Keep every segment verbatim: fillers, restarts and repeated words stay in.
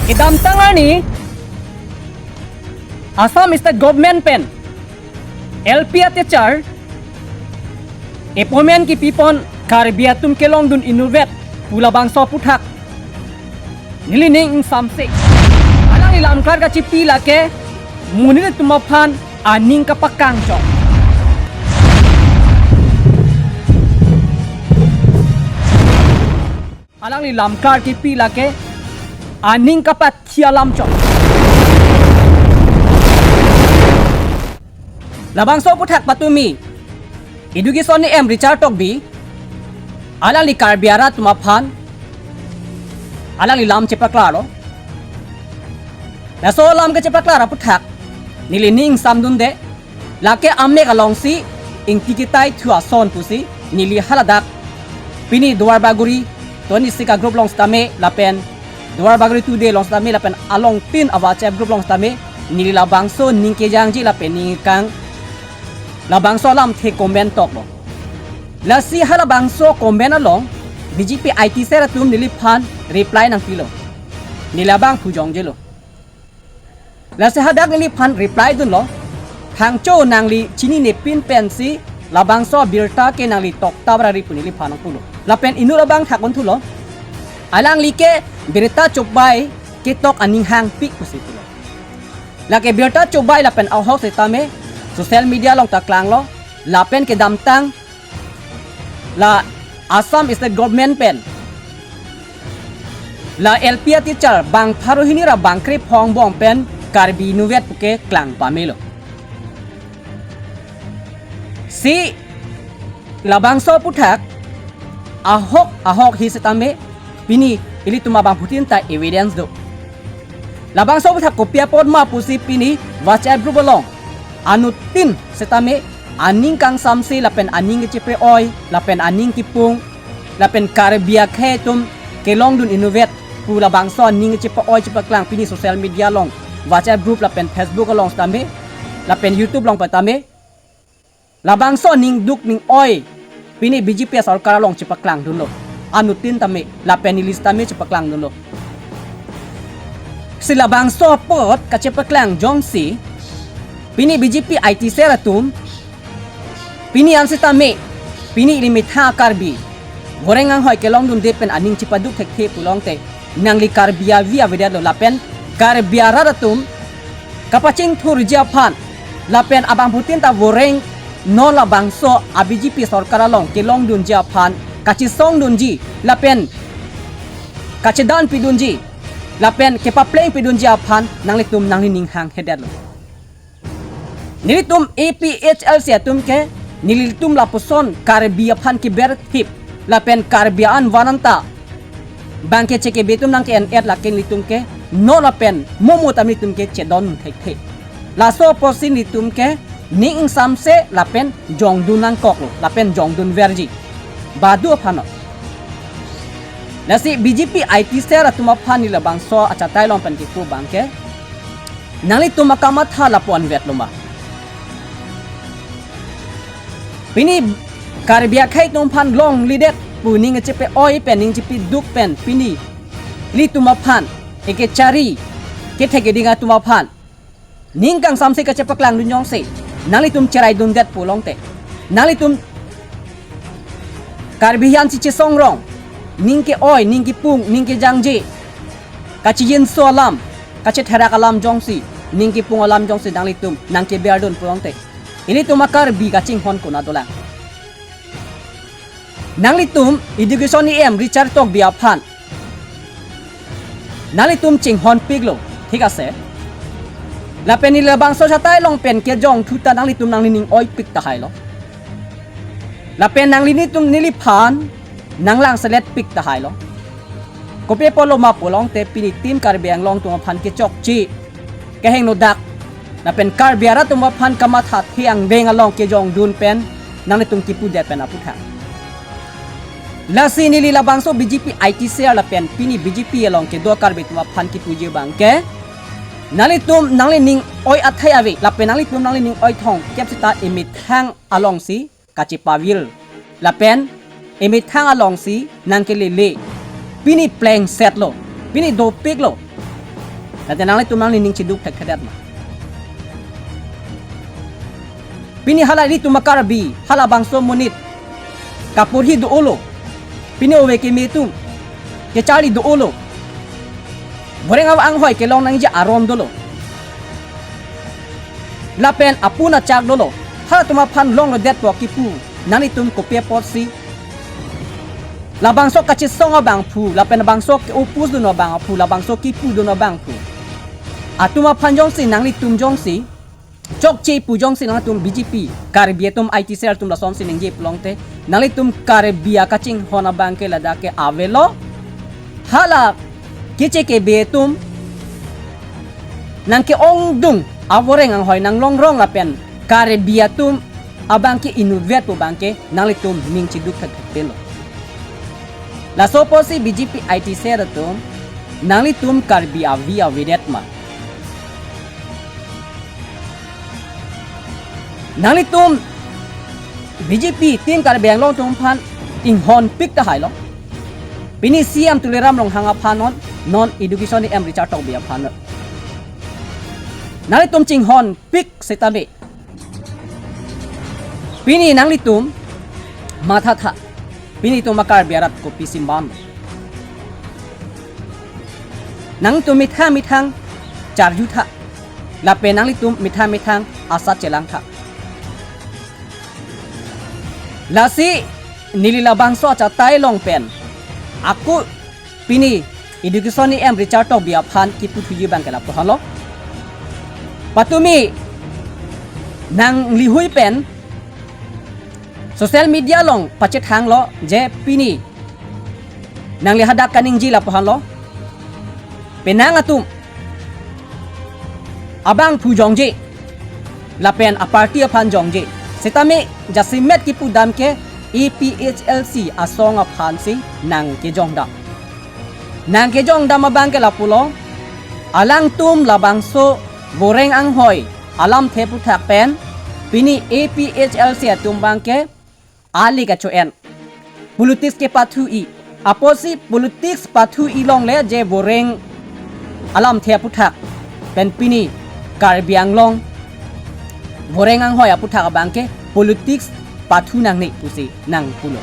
Kedamtang arni Assam State Government pen L P a teacher appointment kipipon Karbi atum kelongdun inutvet pu labangso aphuthak nelining ingsamse. Alangli lamklar kachipi lake monit atum aphan aning kapakangchok. Alangli lamklar kipi lake aning kapathi alamchok. Labangso aphuthak patumi Education E M Richard Tokbi alangli Karbi arat atum aphan alangli lam chepaklarlo. Laso lam kachepaklar aphuthak nelining ingsamdunde. Lake amek alongsi Ingti Kitai Thu Ason pusi neli haladak pini Duar Bagori twenty-six a-group along setame lapen Duar Bagori Today along setame lapen alongtin a-WhatsApp group along setame neli labangso ning kejangji lapen ning kang labangso alamthe comment toklo. Lasi halabangso comment along B J P I T cell atum neliphan reply nangpilo. Neli labang pu jongjelo. Lasi hadak neliphan reply dunlo. Thangcho nangli chininepin pensi labangso abirta ke nangli tokta brari pu neliphan nangpulo. Lapen inut abang thak unthulo. Alangli ke birta chobai ketok aning hangpik pusi pulo. Lake birta chobai lapen ahok setame social media along ta klanglo. Lapen kedamtang la Assam State Government pen la L P a teacher bang pharo hini ra bang krephongo bom pen Karbi inutvet puke klang pamelo. Si labangso aphuthak ahok ahok hi setame pini ilitum abangphutin ta evidence do. Labangso aphuthak kopi apot ma pusi pini WhatsApp group along anuttin setame aning kangsamse lapen aning kechepe-oi lapen aning kipung lapen Karbi akhei atum kelongdun inutvet pu labangso aning kechepe-oi chepaklang pini social media along WhatsApp group lapen Facebook along setame lapen YouTube along patame labangso aning duk ning oi pini B J P sorkar along chepaklang dunlo. Anuttin tame lapen neli setame chepaklang dunlo. Si labangso apot kachepaklang jongsi pini B J P I T cell atum pini an setame pini ili methang a-Karbi voreng anghoi kelongdunde pen aning chepaduk thekthe pulote nangli Karbi avi avedetlo lapen Karbi arat atum kapachingthurji aphan lapen abangphutin ta voreng non labangso a-B J P sorkar along kelongdunji aphan kachesongdunji lapen kachedan pidunji lapen kepapleng pidunji aphan nanglitum nanglining hang hedetlo. Nelitum A P H L C atum ke nelitum lapuson Karbi aphan keberthip lapen Karbi an vananta bang kechekebe atum nang ke-en-et lake nelitum ke no lapen momo tam nelitum ke chedon thekthe. Laso apotsi nelitum ke ning ingsamse lapen jongdun nangkoklo lapen jongdun verji badu aphanlo. Lasi B J P I T cell atum aphan neli labangso achatai along pen kipu abang ke nanglitum akamatha lapu-an vetlo ma? Pini Karbi akhei atum aphan longledet pu ning chepe-oi pen ning chepaduk pen pini ilitum aphan ekechari kethek keding atum aphan ning kangsamse kachepaklang dun jongsi nanglitum cherai dundet pulote nanglitum Karbi hian si chesongrong ning ke-oi ning kipung ning kejangje kachijinso alam kachetherak alam jongsi ning kipung alam jongsi nanglitum nangkeber dun pulote ilitum a-Karbi kachinghon konat dolang? Nanglitum Education E M Richard Tokbi aphan nanglitum chinghonpiklo, thik ase. Lapen neli labangso achatai along pen kejong thuta nanglitum nanglining oipik tahailo. Lapen nanglitum neliphan nanglang seletpik tahailo. Kopi apotlo ma pulote pini Team Karbi Anglong atum aphan kechokche kehingno dak lapen Karbi arat atum aphan kamathathe angdeng along kejongdun pen nanglitum kipudet pen aputhak. Lasi neli labangso B J P I T cell lapen pini B J P along kedo Karbi atum aphan kipuji abang ke nanglitum nanglining oi athai ave lapen nanglitum nanglining oi thongkep seta emethang alongsi kachepavir lapen emethang alongsi nangkelele. Pini plengsetlo, pini dopiklo. Late nanglitum nangli ning chiduk thekthedet ma? Pini hala ilitum a-Karbi, halabangso amonit kaporhi do-olo. Pini ove keme atum kecharli do-olo. Boreng anghoi kelong nangji aron dolo. Lapen apun achak dolo. Halatum aphan longledetpo kipu nanglitum kopi apotsi? Labangso kachesong abangphu, lapen labangso ke-oppose dun abangphu, labangso kipudun abangphu atum aphan jongsi nanglitum jongsi chokche pu jongsi nanglitum B J P, Karbi atum I T cell atum lasonsi ningje pulote, nanglitum Karbi akachinghon abangke ladak ke avelo. Hala keche kebe atum nangke-ongdung aboreng anghoi nanglongrong lapen Karbi atum abangke inutvet pu abangke nanglitum ning chiduk thekthedetlo. Laso apotsi B J P I T cell atum, nanglitum Karbi avi avedet ma? Nanglitum B J P Team Karbi Anglong atum aphan inghonpik tahailo. Pini C M Tuliram Ronghang aphan non, non Education E M Richard Tokbi aphan non. Nanglitum chinghonpik setame, pini nanglitum mathatha, pini itum a-Karbi arat kopisi man? Nangtum methang methang charjutha, lapen nanglitum methang methang asat chelangtha. Lasi neli labangso achatai along pen ako pini Education E M Richard Tokbi aphan kipu thuji abangke lapu-anlo. Patumi nanglihui pen social media along pachethanglo je pini nangli hadak kaningje lapu-anlo. Penang atum abangphu jongje lapen a-party aphan jongje. Setame jasemet kipudam ke A P H L C asong aphansi nangkejongdam. Nangkejongdam abangke lapulo, alangtum labangso boreng anghoi alamthe aputhak pen pini A P H L C atum abangke ale kacho-en, politics kepathu-i. Apotsi politics pathu-i longle je boreng alamthe aputhak pen pini Karbi Anglong boreng anghoi aputhak abangke politics pathu nangne pusi nangpulo.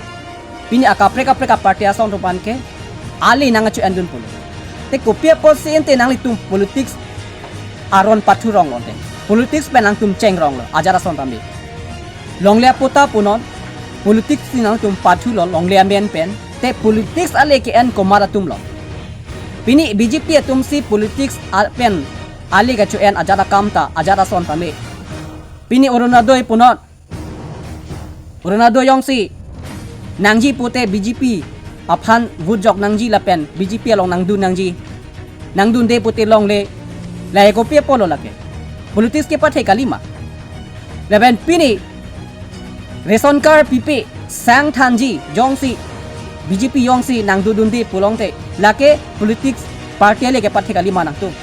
Pini akaprek kaprek a-party asong atum aphan ke ale nangkacho-endun pulo. Te kopi apotsi ante nanglitum politics aron pathu ronglo ante? Politics pen nangtum chengronglo ajat ason tame. Longle aputa punon, politics si nangtum pathulo longle amen pen. Te politics ale ke-en komat atumlo? Pini B J P atumsi politics a-, pen ale kacho-en ajat akam ta, ajat ason tame. Pini Orunodoi punon, Orunodoi jongsi nangji pute B J P aphan vote jok nangji lapen B J P along nangdun nangji, nangdunde pute longle, lahei kopi apotlo lake? Politics kepathe kalima? Lapen pini ration card pipe sang thanji jongsi B J P jongsi nangdundunde pulote, lake politics party ale kepathe kalima nangtum?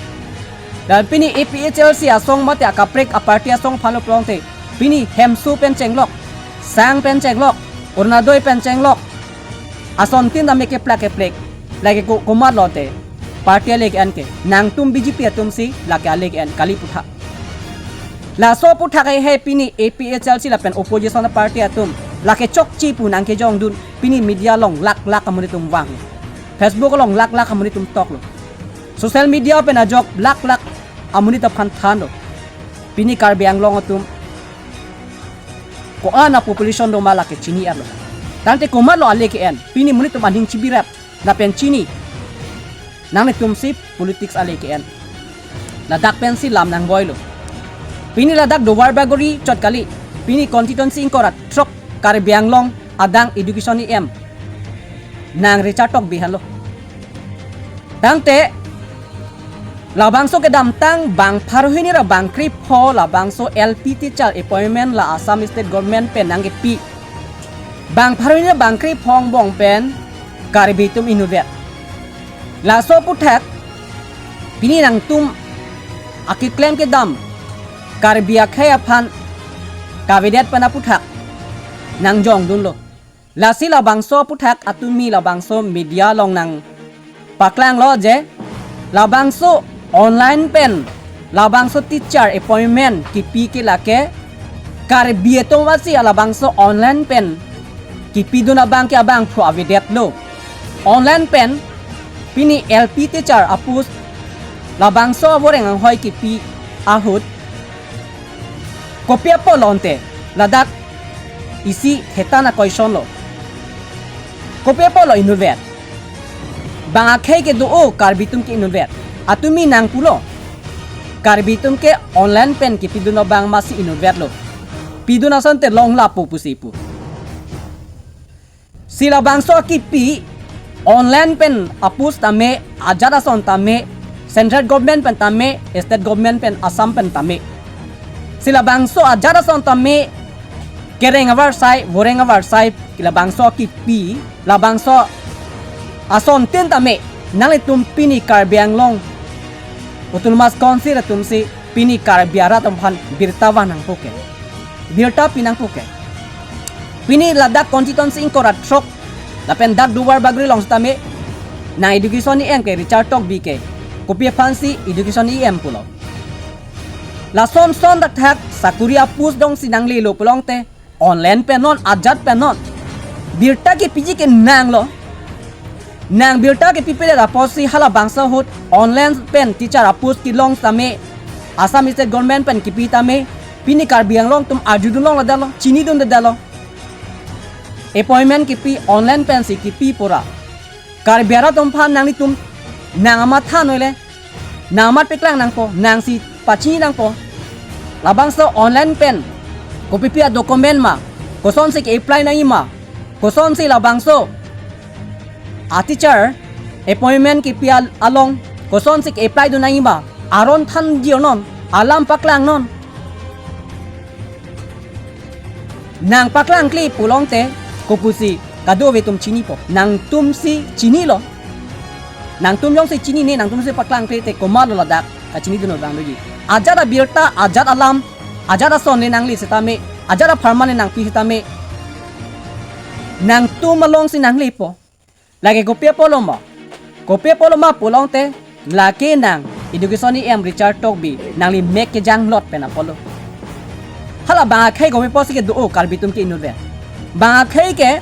Dan pini A P H L C asong mate akaprek a-party asong aphanlo pulote, pini hemso pen chenglok, sang pen chenglok, Orunodoi pen chenglok, asontin tame keplak keplek, lake ko-, komatlo ante party ale ke-en ke? Nangtum B J P atumsi lake ale ke-en kali putha. Laso aputhak hei pini A P H L C lapen opposition party atum lake chokche pu nangkejongdun, pini media along lak lak amonit atum vang, Facebook along lak lak amonit atum toklo, social media pen ajok lak lak amonit aphan thanlo. Pini Karbi Anglong atum ko-an a-population doma lake chini-etlo. Tangte komatlo ale ke-en? Pini monit atum aning chibirap lapen chini. Nanglitumsi politics ale ke-en. Ladak pensi lam nangboilo. Pini ladak Duarbagori chot kali, pini constituency ingkoi ra throk Karbi Anglong adang Education E M nang Richard Tokbi henlo. Tangte labangso kedamtang bang pharo hini ra bang krepho labangso L P teacher appointment la Assam State Government pen nangkepi, bang pharo hini ra bang krepho angbong pen Karbi atum inutvet. Laso aputhak pini nangtum akeklem kedam Karbi akhei aphan kavedet pen aputhak nangjongdunlo. Lasi labangso aputhak atumi labangso media along nangpaklanglo je labangso online pen labangso teacher appointment kipi ke lake Karbi atum aphansi labangso online pen kipidun abang ke abangphu avedetlo. Online pen pini L P teacher apost labangso Voreng Anghoi kipi ahut kopi apotlo ante, ladak isi hetan a-question lo. Kopi apotlo inutvet? Bang akhei kedo-o Karbi atum ke inutvet. Atumi nangpulo, Karbi atum ke online pen kipidun abang masi inutvetlo. Pidun asonte long lapu pusi pu. Si labangso akipi online pen apost tame, ajat ason tame, central government pen tame, state government pen, Assam pen tame. Si labangso ajat ason tame, kereng avarsai, voreng avarsai, labangso akipi, labangso asontin tame, nanglitum pini Karbi Anglong Autonomous Council atumsi pini Karbi arat atum aphan birta van nangpo ke. Birta pi nangpo ke. Pini ladak constituency ingkoi ra throk lapen dak Duarbagori along sitame nang education E M ke Richard Tokbi ke kopi aphansi education E M pulo? Lason son dak thak sakuri apost dongsi nanglelo pulote, online pen non, ajat pen non. Birta kepiji ke nanglo. Nang birta kepipedet apotsi halabangso ahut online pen teacher apost kelong tame, Assam State Government pen kipi tame, pini Karbi Anglong atum arjudun longledetlo, chinidundedetlo. Appointment kipi online pensi kipi pura. Karbi arat atum aphan nanglitum nang amatha noile, nang amat paklang nangpo, nangsi pachini nangpo. Labangso online pen kopipi a-document ma, kosonsi ke-apply nangji ma, kosonsi labangso a-teacher appointment kipi al-, along kosonsi ke-apply dun nangji ma, aron thanji non, alam paklang non. Nang paklangkle pulote, kopusi kadokave atum chinipo? Nangtumsi chinilo. Nangtum jongsi chinine, nangtumsi paklangkle te komatlo ladak kachinidun abang doji? Ajat abirta, ajat alam, ajat ason le nangle sitame, ajat apharman le nangpi sitame, nangtum alongsi nanglepo. Lake kopi apotlo ma? Kopi apotlo ma pulote, lake nang education E M Richard Tokbi nangli mek kejanglot pen apotlo. Hala bang akhei kopi apotsi kedo-o Karbi atum ke inutvet? Bang akhei ke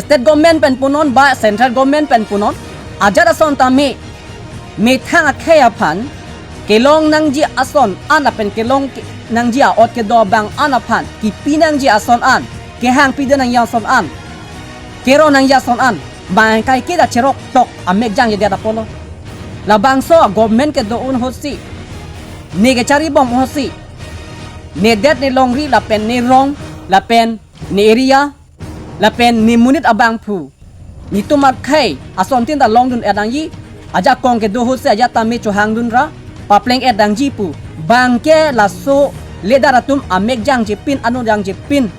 state government pen punon ba central government pen punon, ajat ason tame methang akhei aphan kelong nangji ason an lapen kelong ke-, nangji a-ot kedo abang an aphan, kipi nangji ason an, kehang pidun nangji ason an, keron nangji ason an, bang kaike ta cherok tok amek jangjedet apotlo. Labangso government kedo-un ahutsi, ne kecharibom ahutsi, ne det ne longri lapen ne rong lapen ne area lapen ne monit abangphu, netum akhei asontin ta longdun-et nangji, ajakong kedo ahutsi ajat tame chohangdun ra papleng-et nangji pu. Bang ke laso leader atum amek jangjepin, ano jangjepin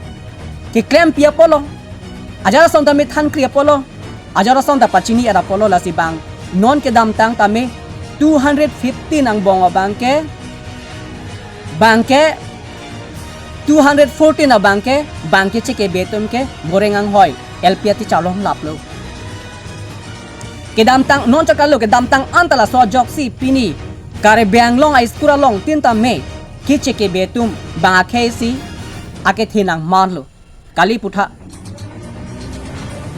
keklem pi apotlo? Ajat ason tame thankri apotlo? Ajat ason ta pachini-et apotlo? Lasi bang non kedamtang tame two hundred fifteen angbong abang ke, bang ke two hundred fourteen abang ke, bang ke chekebe atum ke Voreng Anghoi L P a-teacher along laplo. Kedamtang non chakalo, kedamtang anta laso ajoksi pini Karbi Anglong a-school alongtin tame kechekebe atum bang akhei si akethe nangmarlo. Kali putha.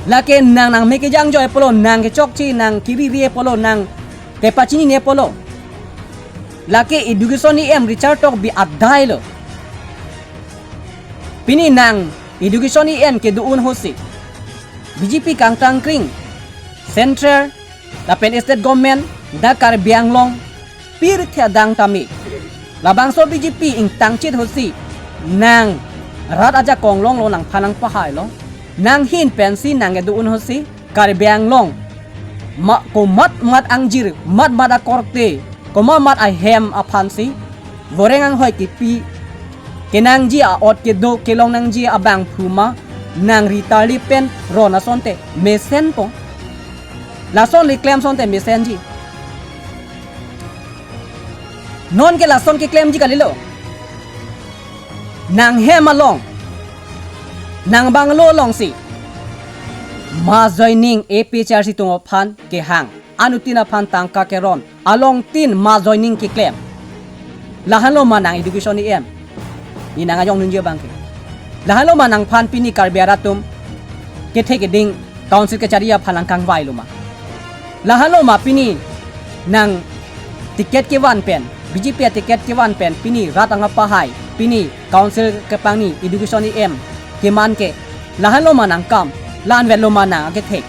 Lake nang, nang mek kejangjoi apotlo, nang kechokche, nang keriri apotlo, nang kepachinine apotlo? Lake education E M Richard Tokbi adailo. Pini nang education E M kedo-un ahutsi B J P kangtangkring, central lapen state government, dak Karbi Anglong pirthe adang tame, labangso B J P ingtangchit ahutsi nang rat ajakong longlo, nangphan nangpahailo. Nanghin pensi nang kedo-un ahutsi Karbi Anglong ma-, komat mat angjir, mat mat akorte, komat mat ahem aphansi Voreng Anghoi kipi kenangji a-ot kedo, kelong nangji abangphu ma, nang ritarli pen ron asonte mesenpo. Lason le klem asonte mesenji. Non ke lason keklemji kalilo. Nang hem along, nang bungalow alongsi mass joining A P H L C atum aphan kehang. anuttin aphan tangka keron, alongtin mass joining keklem. Lahenlo ma nang education E M? Ne nang ajong nunji abang ke. Lahenlo ma nangphan pini Karbi arat atum kethe keding council kachari aphan nangkangvailo ma? Lahenlo ma pini nang ticket kevan pen, B J P ticket kevan pen pini rat angpahai, pini council kepangni, education E M keman ke? Lahenlo ma nangkam? La-an vetlo ma nang akethe?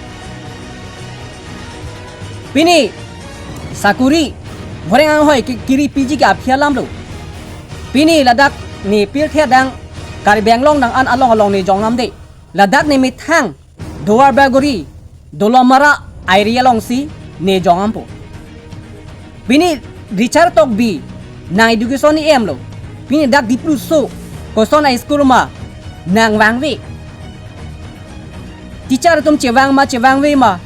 Pini sakuri voreng anghoi ke kiri piji ke aphi alamlo. Pini ladak ne pirthe adang Karbi Anglong nang an along along ne jongdamde. Ladak ne methang Duarbagori, Dolamara area alongsi ne jongdampo. Pini Richard Tokbi nang education E M lo. Pini dak Dipluso koson a-school ma nang vangve. Teacher atum chevang ma chevangve ma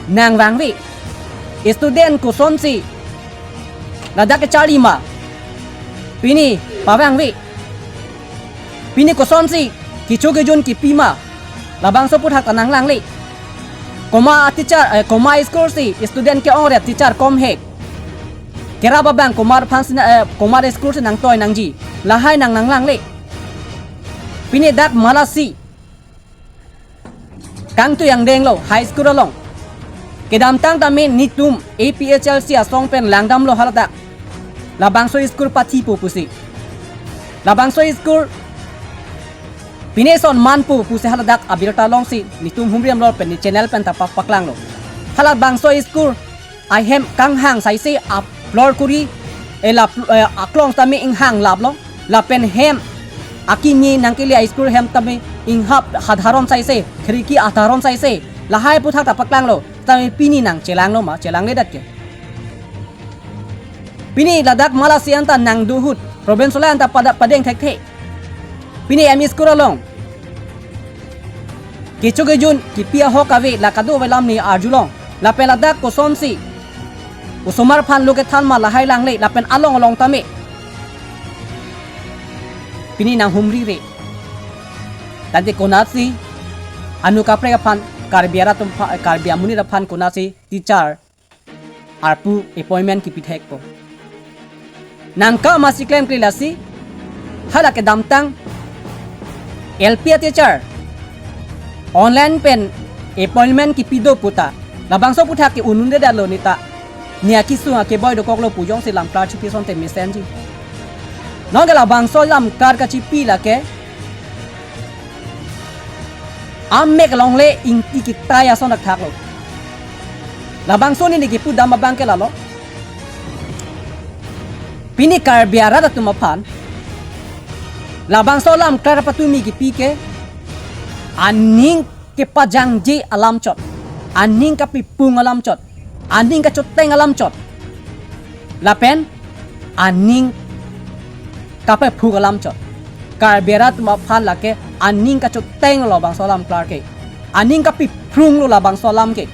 nang vangve. Student kosonsi ladak kecharli ma pini pavangve. Pini kosonsi kecho kejun kipi ma, labangso aputhak ta nang langle. Komat teacher, eh, komat school si student ke-ongret, teacher kom he. Kerap abang komat aphan si na, eh, komat school si nangtoi nangji, lahai nang nang langle. Pini dak Malasi kangtui angdenglo high school along. Kedamtang tame netum A P H L C asong pen langdamlo haladak. Labangso school pathipo pusi, labangso school pine son manpo pusi haladak abirta alongsi netum humri amlo pen ne channel pen ta pa-, paklanglo. Halabangso school ahem kanghang saise, a-floor kuri, eh, la, eh, aklong tame inghang laplo. Lapen hem akimi nangkele a-school hem tame inghap hadharon saise, khirki adharon saise. Lahai aputhak ta paklanglo. Tame pini nang chelanglo ma? Chelangledet ke. Pini ladak Malasi anta nang do ahut, provincial anta pada padeng thekthe. Pini M E school along kecho kejun kipi ahok ave, la kadokave alam ne arjulong. Lapen ladak kosonsi osomar aphan lo kethan ma, lahai langle. Lapen along along tame pini nang humri re. Tangte konatsi anu kaprek aphan, Karbi arat atum apha-, Karbi amonit aphan konatsi teacher arpu appointment kipi thekpo? Nangkam ma si klemkle lasi, hala kedamtang L P a-teacher online pen appointment kipi do puta, labangso aputhak ke un-un-edetlo ne ta. Ne akesung akeboi dokoklo pu jongsi lamklar chipi asonte mesenji. Nonke labangso lamklar kachipi lake amek longle, ingti kitai ason thakthaklo. Labangso ne ne kipudam abang ke lalo. Pini Karbi arat atum aphan labangso lamklar patumi kipi ke aning kepajangje alam chot, aning kapiphung alam chot, aning kachoteng alam chot, lapen aning kapephung alam chot. Karbi arat atum aphan lake aning kachotenglo labangso alamklar ke, aning kapiphunglo labangso alam ke.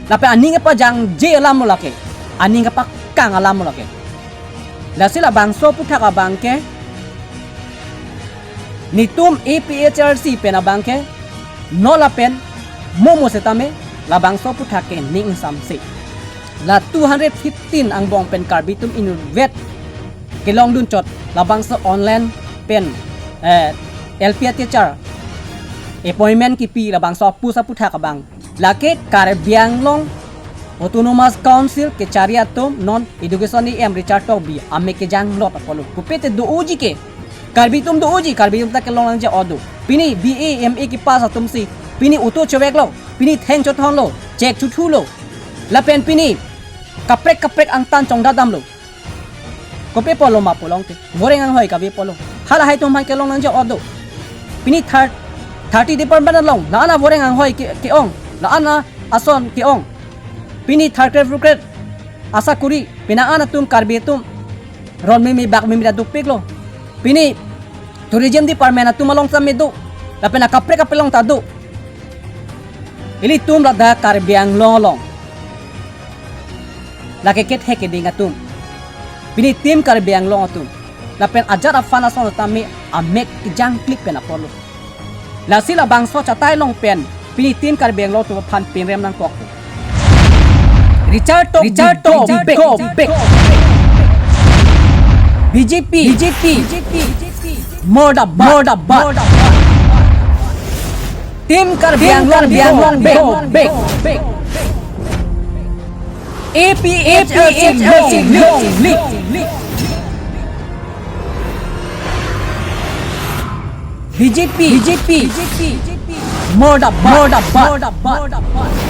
Lapen aning kepajangje alamlo lake, aning kepakang alamlo lake. Lasi labangso aputhak abang ke netum A P H L C pen abang ke non lapen mo mo setame labangso aputhak ke ning ingsamse. La two hundred fifteen angbong pen Karbi atum inutvet kelongdun chot labangso online pen, eh, L P a-teacher appointment kipi labangso apus aputhak abang. Lake Karbi Anglong Autonomous Council kechari atum non Education E M Richard Tokbi amek kejanglot apotlo. Kopite do-oji ke, Karbi atum do-oji, Karbi atum ta kelong nangji-o do. Pini B A M A kepass atumsi pini auto cheveklo, pini theng chothonlo, cheque chothulo. Lapen pini kaprek kaprek angtan chongdadamlo. Kopi apotlo ma pulote, voreng anghoi kave apotlo. Halahai atum aphan kelong nangji-o do. Pini thir-, thirty department along la-an avoreng anghoi ke, ke-ong, la-an ason ke-ong. Pini third grade, fourth grade asakuri, pini an atum Karbi atum ron mimi bak mimi ta dopiklo. Pini tourism department atum along tame do, lapen akaprek kaprek along ta do. Ilitum ladak Karbi Anglong along lake kethe keding atum, pini Team Karbi Anglong atum, lapen ajat aphan ason tame amek kejangklik pen apotlo. Lasi labangso chatai along pen pini Team Karbi Anglong atum aphan pinrem nangkokpo. Richard Tokbi, Richard Tokbi, Tokbi, Tokbi. B J P, B J P, B J P, Mordabad, Mordabad. Team Karbi Anglong, Karbi Anglong, Bek, Bek, Bek. A P H L C, A P H L C, long live, long live. B J P, B J P, B J P, Mordabad, Mordabad, Mordabad.